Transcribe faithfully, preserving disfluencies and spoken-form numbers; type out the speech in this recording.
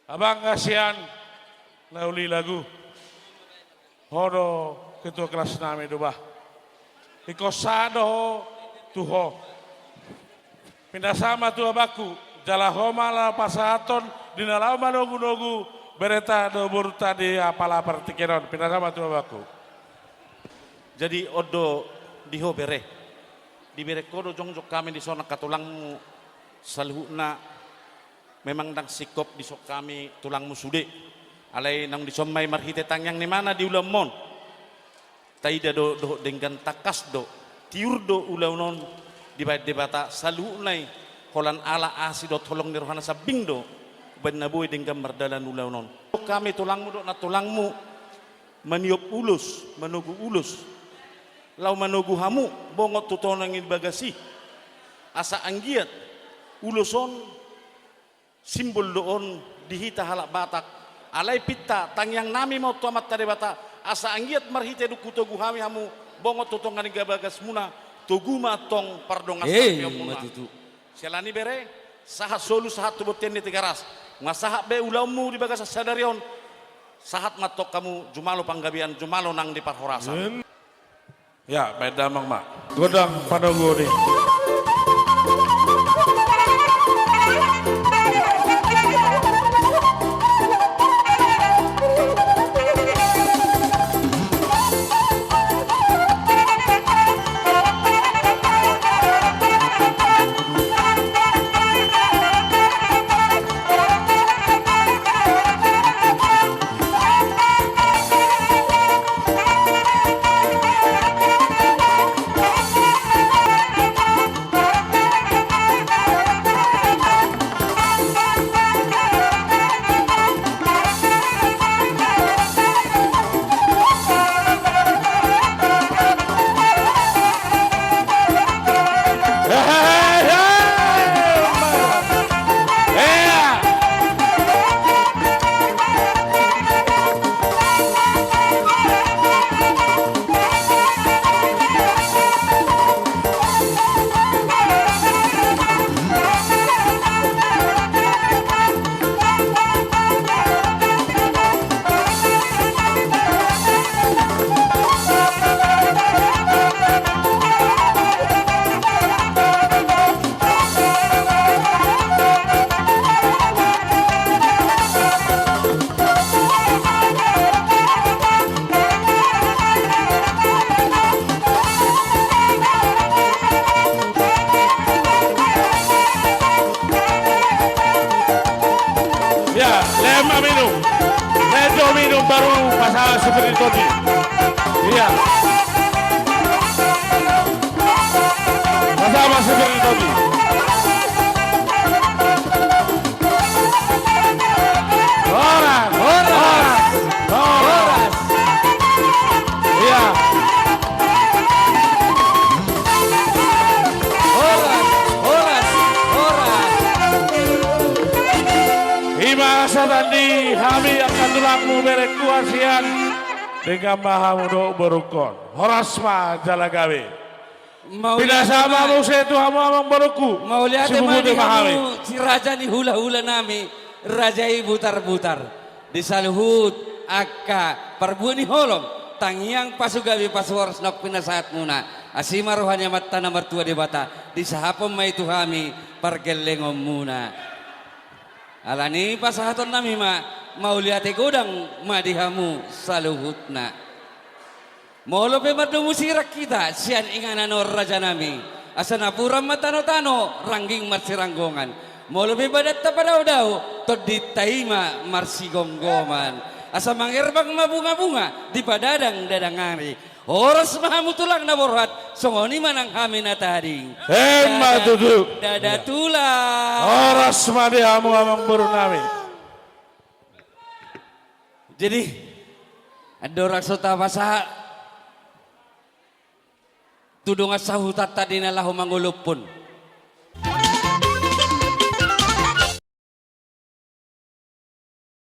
Abang hasian na uli lagu. Ho do ketua kelas nami do bah. Ingkon sahat do ho tu ho. Pinda sahat ma tu abangku, jala ho ma laho pasahathon di na laho manogunogu bereta dohot borunta di apala partingkian on. Pinda sahat ma tu abangku. Jadi on do di ho bere. Dibereng ho do jongjong hami dison angka tulangmu saluhutna. Memang ndang singkop dison hami tulangmu sude. Alai naung dison ma i marhite tangiang ni imana di ulaonmon. Taida do dohot denggan, tangkas do, tiur do ulaon on dibahen Debata saluhutna i, holan ala asi dohot holong ni rohana sambing do umbahen na boi denggan mardalan ulaon on. Hami tulangmu dohot nantulangmu maniop ulos, manogu ulos. Laho manogu hamu bongot tu tonga ni bagas i. Asa anggiat ulos on simbol do on di hita halak Batak. Alai pinta tangiang nami ma on tu Amanta Debata, asa anggiat marhite dung hutogu hami hamu bongot tu tonga ni bagasmuna, togu ma antong pardongansaripeonmuna. Ima tutu. Siala ni i bere, sahat solu sahat tu bontean ni Tigaras. Nunga sahat be ulaonmu di bagasan sadari on. Sahat ma antong hamu, jumalo panggabean, jumalo nang di parhorasan. Em. Ya, bahen damang ma. Godang panogu ni. Ya, lehen ma minum. Lehen do minum baru pasahat supir ni tondi. Iya. Pasahat ma supir ni tondi. Horas, horas, horas. Iya. Horas, horas, horas. Ima asa tandi hami angka tulangmu berengku hasian. Denggan ma hamu dohot borungkon. Horas ma jala gabe. Pinda sahat ma muse tu hamu amang borungku. Mauliate ma di hamu si raja ni hulahula nami, raja i Butarbutar. Di saluhut angka parbue ni holong, tangiang pasugabe pasuhoras naung pinasahatmuna. Asi ma roha ni Amanta na martua Debata, disahaphon ma i tu hami pargellengonmuna. Alani i pasahaton nami ma, mauliate godang ma di hamu saluhutna. Molo pe mardomu sirang hita sian inganan on raja nami, asa napuran ma tanotano rangging marsiranggongan. Molo pe badanta padaodao, tondinta i ma marsigomgoman. Asa mangerbang ma bungabunga di padadang dadang ari. Horas ma hamu tulang na borhat, songon i ma nang hami na tading. Emma tutu. Dada tulang. Horas ma di hamu amang boru nami. Jadi, andorang so tapasahat tu dongan sahutanta di na laho mangolophon,